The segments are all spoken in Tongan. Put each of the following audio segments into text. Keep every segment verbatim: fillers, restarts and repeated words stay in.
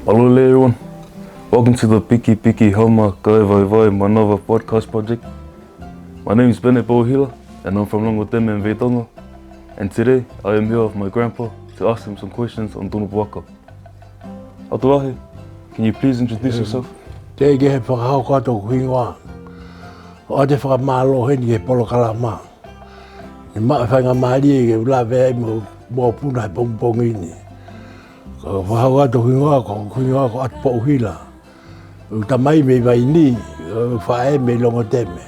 Mālō e lelei, everyone. Welcome to the Piki Piki Hama Kae Vaivai Manava podcast project. My name is Pene Pouhila, and I'm from Longoteme in Veitongo. And today, I am here with my grandpa to ask him some questions on tunu puaka. ʻAtu Lahi, can you please introduce yourself? Thank you he fakahoko atu hoku hingoa. ʻOatu e fakamālō heni ki he polokalama. ʻE maʻu e faingamālie ke u lave ai mo, mo puna he pongipongi ni. Ko e fakahoko atu hoku hingoa, ko hoku hingoa ko ʻAtu Pouhila. ʻOku ou tamai mei Vaini, ʻoku ou faʻē mei Longoteme.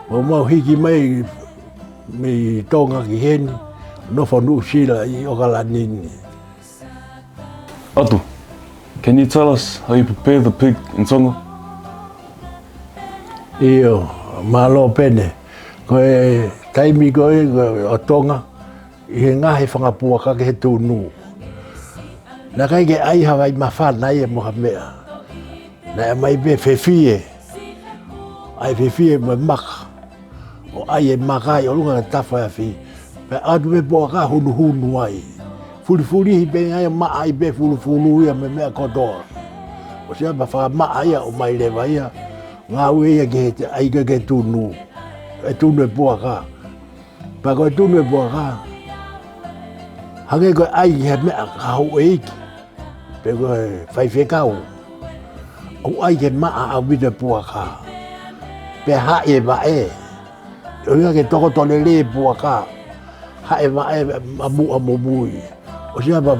ʻOku mau hiki mai mei Tonga ki heni, nofo Nuʻusila ʻi ʻOkalani ni. ʻAtu, can you tell us how you prepare the pig in Tonga? ʻIo, mālō Pene. Ko e taimi ko ē, ko ē ʻo Tonga, ʻi he ngaohi e fanga puaka ki he tunu. Naʻe ʻikai ke ʻai ha vai māfana ia mo ha meʻa. Naʻe ʻomai pē fefie. ʻAi fefie mo e maka. ʻO ʻai e maka ʻi ʻolunga ki he tafa ʻo e afi. Pea ʻatu pē puaka hunuhunu ai. Fulifulihi pē ai, maʻa ai pē fulufulu ia mo e meʻa kotoa. ʻOsi ia pea fakamaʻa ia ʻo ʻomai leva ia. Ngāue ia ki he ʻai ki he tunu. E tunu e puaka. Pea ko e tunu e puaka, hangē ko e ʻai ki he meʻa ka houʻeiki, pe ko e faifekau. ʻOku ʻai ke maʻa ʻaupito e puaka. Pea haʻi e vaʻe. ʻUhinga ke tokoto lelei e puaka. Haʻi e vaʻe ʻamuʻa mo mui. ʻOsi ia pea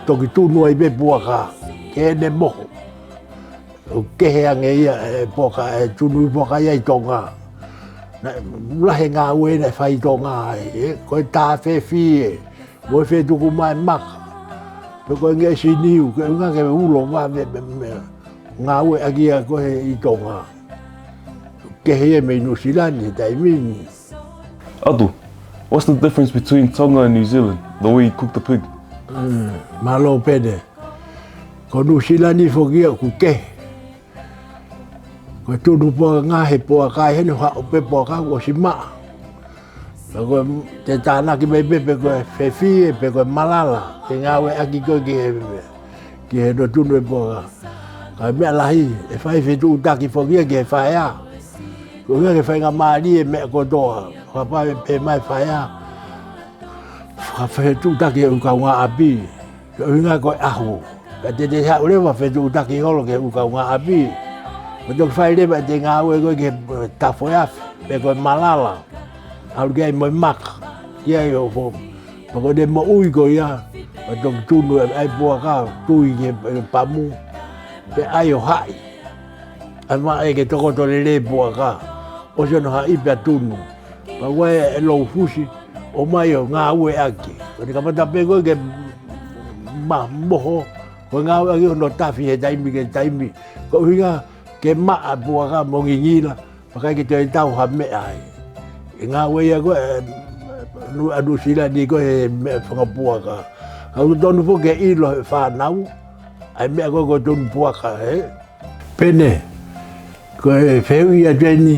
toki tunu ai pē puaka. Ke ne moho. ʻOku kehe ange ia e puaka, e tunu puaka ia ʻi Tonga. Naʻe lahi e ngāue naʻe fai ʻi Tonga ai, ē, ko e tā fefie, mo e fetuku mai maka. Pe ko e ngeʻesi niu, ke ʻuhinga ke ulo vave, me, me, ngāueʻaki ia ko ē ʻi Tonga. Kehe ia mei Nuʻusila ni he taimi ni. ʻAtu, what's the difference between Tonga and New Zealand, the way you cook the pig? Mm, mālō Pene. Ko Nuʻusila ni foki ia ʻoku kehe. Ko e tunu puaka, ngaohi e puaka ʻi heni, haʻu pē puaka kuo ʻosi maʻa. Pea ko e te tānaki mai pē pe ko e fefie, pe ko e malala, ke ngāueʻaki ko ē ki he, ki he tunu e puaka. Ka e meʻa lahi, ʻe fai fetuʻutaki foki ia ki he faea. Ko e ʻuhinga ke faingamālie e meʻa kotoa, kapau ʻe pehē mai e faea. Fakafetuʻutaki e ʻū kaungāʻapi. Ko e ʻuhinga ko e ʻaho. Pea te te haʻu leva fetuʻutaki holo ki he ʻū kaungāʻapi. Mo toki fai leva ʻete ngāue ko ē ki he tafo e afi. Pe ko e malala. ʻAlu ki ai mo e maka. Ki ai ʻo fo. Pea ko ʻene moʻui ko ia. Mo toki tunu e ʻai puaka. Tui ki he pamu. Pea ʻai ʻo haʻi. ʻAi mai ke tokoto lelei e puaka. ʻOsi hono haʻi pea tunu. Pea ʻoua ʻe lou fusi, ʻomai ʻo ngāueʻaki. Ko ʻene kamata pē ko ē ke ma-, moho, ko e ngāueʻaki hono tafi he taimi ki he taimi. Ko e ʻuhinga ke maʻa e puaka mo ngingila, pea ʻikai ke toe tau ha meʻa ai. ʻE ngāue ia ko ē, ʻa Nuʻusila ni ko ē he meʻa fanga puaka. Ka ʻoku totonu foki ke ʻilo he fānau, ʻa e meʻa ko ē ko e tunu puaka, ē? Pene, ko e fehuʻi atu eni,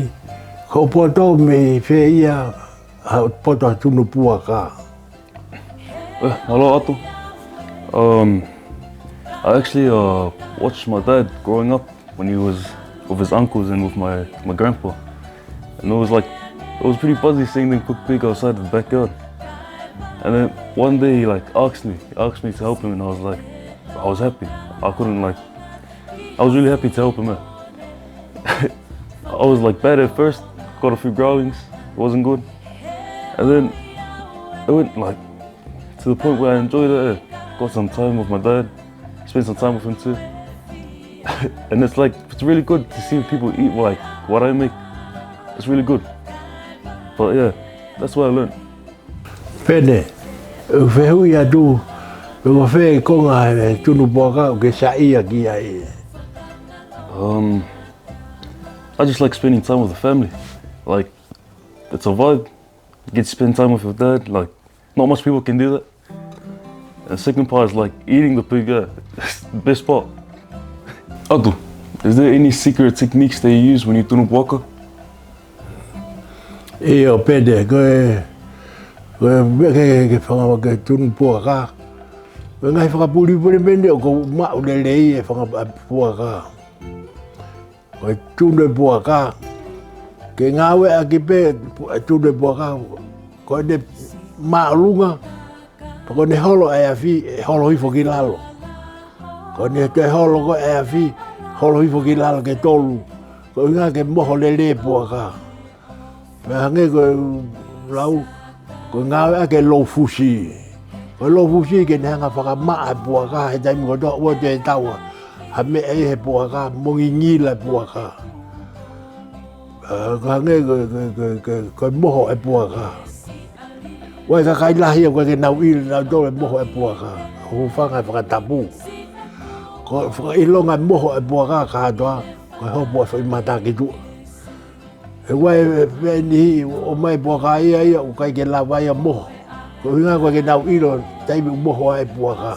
ko hoʻo poto mei fē ia, ha poto ha tunu puaka. Eh, mālō ʻAtu. Um, I actually, uh, watched my dad growing up when he was with his uncles and with my, my grandpa. And it was like, it was pretty buzzy seeing them cook pig outside the backyard. And then one day he, like, asked me, he asked me to help him, and I was like, I was happy. I couldn't, like, I was really happy to help him out. I was, like, bad at first, got a few growlings, it wasn't good. And then it went, like, to the point where I enjoyed it. Got some time with my dad, spent some time with him too. And it's like, it's really good to see people eat, like, what I make. It's really good. But yeah, that's what I learned. Pene, ʻoku fehuʻi atu, pe ko fē e konga e tunu puaka ʻoku ke saiʻia ki ai? Um, I just like spending time with the family. Like, it's a vibe. You get to spend time with your dad. Like, not much people can do that. And the second part is, like, eating the pig, yeah. It's the best part. ʻAtu, is there any secret techniques that you use when you tunu puaka? ʻIo, Pene, ko e, ko e meʻa ke, ke fanga ke tunu puaka. Ko e ngaahi fakapulipuli meni ʻoku maʻu lelei e fanga puaka. Ko e tunu e puaka. Ke ngāueʻaki pē pu-, e tunu e puaka. Ko ʻene māʻolunga, pea ko ʻene holo e afi, ʻe holo hifo ki lalo. Ko ʻene toe holo ko e afi, holo hifo ki lalo ke tolu. Ko e ʻuhinga ke moho lelei e puaka. Pea hangē ko e lau, ko e ngāueʻaki e lou fusi. Ko e lou fusi ke ne hanga fakamaʻa e puaka, he taimi kotoa ʻoua te taua ha meʻa ʻi he puaka, mo ngingila e puaka. Ē, ko e hangē ko e, ko e, ko e, ko e, ko e moho e puaka. ʻOku ʻi ai e kakai lahi ʻoku ʻikai ke nau ʻilo nautolu e moho e puaka. Hūfanga he fakatapu. Ko e fakaʻilonga e moho e puaka kātoa, ko e hopo e foʻi mata ki tuʻa. He ʻoku ʻi ai e, e, e niʻihi ʻomai e puaka ia, ia ʻoku ʻikai ke lava ia moho. Ko e ʻuhinga ʻoku ʻikai ke nau ʻilo taimi ʻoku moho ai e puaka.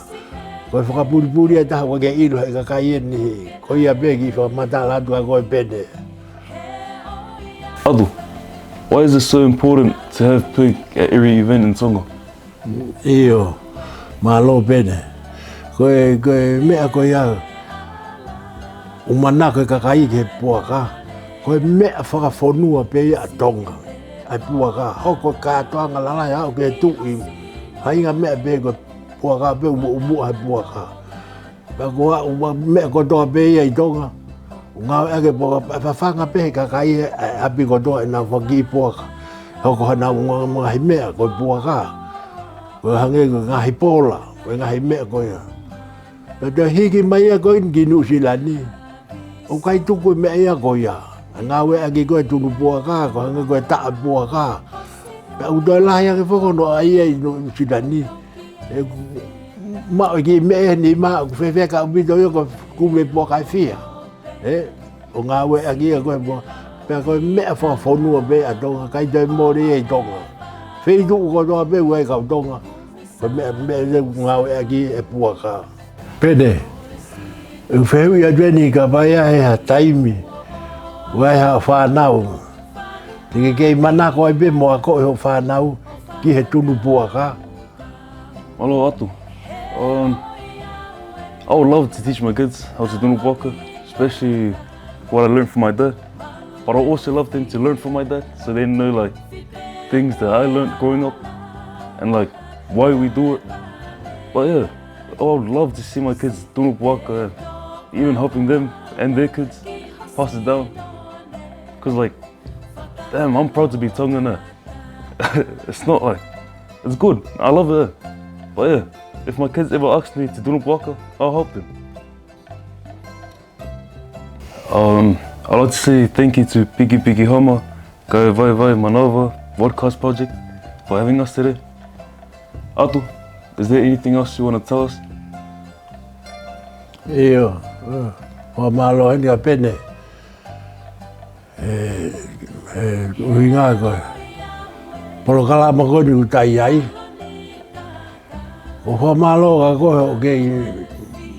Ko e fakapulipuli ʻe taha ʻoku ʻikai ke ʻilo ʻe he kakai ʻe niʻihi. Ko ia pē kiʻi fakamatala atu kia koe Pene. Atu, why is it so important to have pig at every event in Tonga? ʻIo, mālō Pene. Ko e, ko e meʻa ko ia ʻoku manako e kakai ki he puaka. Ko e meʻa fakafonua pē ia ʻa Tonga. ʻA e puaka, hoko e kātoanga lalahi aʻu ki he tuʻi. Faʻahinga meʻa pē ko e puaka pē, ʻumuʻumuʻa he puaka. Pea ko e ʻū meʻa kotoa pē ia ʻi Tonga, ʻoku ngāueʻaki e puaka, pea fafanga pē he kakai e, e ʻapi kotoa ʻenau fanga kiʻi puaka. Hoko hanau ngaahi, ngaahi meʻa ko e puaka. Ko e hangē ko e ngaahi pola, ko e ngaahi meʻa ko ia. Pea toe hiki mai ia ko eni ki Nuʻusila ni. ʻOku ʻikai tuku e meʻa ia ko ia. ʻE ngāueʻaki ko e tunu puaka, ko e hangē ko e taʻapuaka. Pea ʻoku toe lahi ange foki hono ʻai ia ʻi Nuʻusila ni. ʻE maʻu e kiʻi meʻa ʻe niʻihi, ʻoku fēfē ka ʻaupito ia ko e kumi e puaka ʻe fiha. Ē, ʻoku ngāueʻaki ia ko e puaka. Pea ko e meʻa fakafonua pē ʻa Tonga, ʻikai toe mole ia ʻi Tonga. Feituʻu kotoa pē ʻoku ʻi ai e kau Tonga. Ko e meʻa, meʻa ia ʻoku ngāueʻaki e puaka. Pene, ʻoku ou fehuʻi atu eni kapau ʻe ʻi ai ha taimi, ʻoku ʻi ai haʻo fānau, te ke kei manako ai pē mo akoʻi hoʻo fānau ki he tunu puaka? Mālō Atu. Um, I would love to teach my kids how to tunu puaka, especially what I learned from my dad. But I also love them to learn from my dad, so they know, like, things that I learned growing up and, like, why we do it. But yeah, I would love to see my kids tunu puaka and even helping them and their kids pass it down. 'Cause, like, damn, I'm proud to be Tongan, eh? It's not like, it's good. I love it, eh? But yeah, if my kids ever ask me to tunu puaka, I'll help them. Um, I'd like to say thank you to Piki Piki Homa, Kae Vai Vai Manava Vodcast Project for having us today. Atu, is there anything else you wanna tell us? ʻIo, ē, fakamālō heni kia Pene. Ē, ē, ʻuhinga ko e polokalama ko eni ʻoku tau ʻi ai. ʻOku fakamālō kia koe hoʻo kei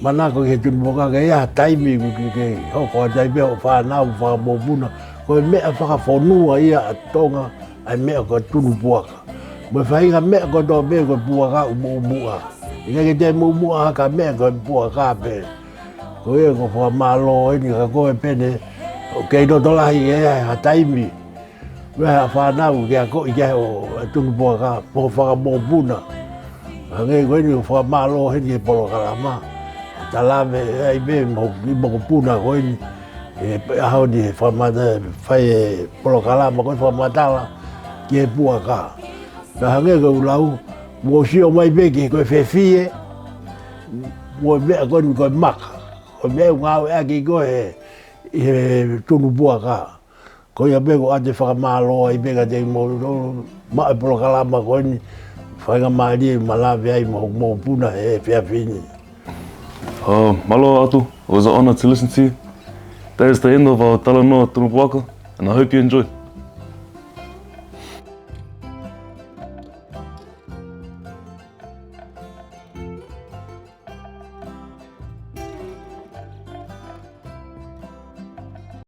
manako ki he tunu puaka, ke ʻi ai ha taimi ʻoku ke, ke hoko atu ai pē hoʻo fānau fakamokopuna. Ko e meʻa fakafonua ia ʻa Tonga, ʻa e meʻa ko e tunu puaka. Mo e faʻahinga meʻa kotoa pē ko e puaka ʻoku muʻomuʻa. ʻIkai ke toe muʻomuʻa ha meʻa ko e puaka pē. Ko ia ʻoku fakamālō eni kia koe Pene, hoʻo kei loto lahi ke ʻi ai ha taimi. Mo e fānau ke akoʻi ki ai hoʻo tunu puaka mo fakamokopuna. Hangē ko eni ʻoku fakamālō heni he polokalama. Tala mai ai pē mo e kiʻi mokopuna ko eni. ʻI he ʻaho ni he fakamata-, fai e polokalama ko e fakamatala ki he puaka. Ka hangē ko e lau, mou sio mai pē ki he ko e fefie, mo e meʻa ko eni ko e maka. Ko e meʻa ʻoku ngāueʻaki ko ē ʻi he tunu puaka. Ko ia pē ʻoku ou ʻoatu e fakamālō ai pē kiate kimoutolu maʻu e polokalama ko eni, faingamālie ʻo malave ai mo hoku mokopuna he efiafi ni. Uh, mālō Atu, it was an honor to listen to you. That is the end of our talanoa tunu puaka, and I hope you enjoyed.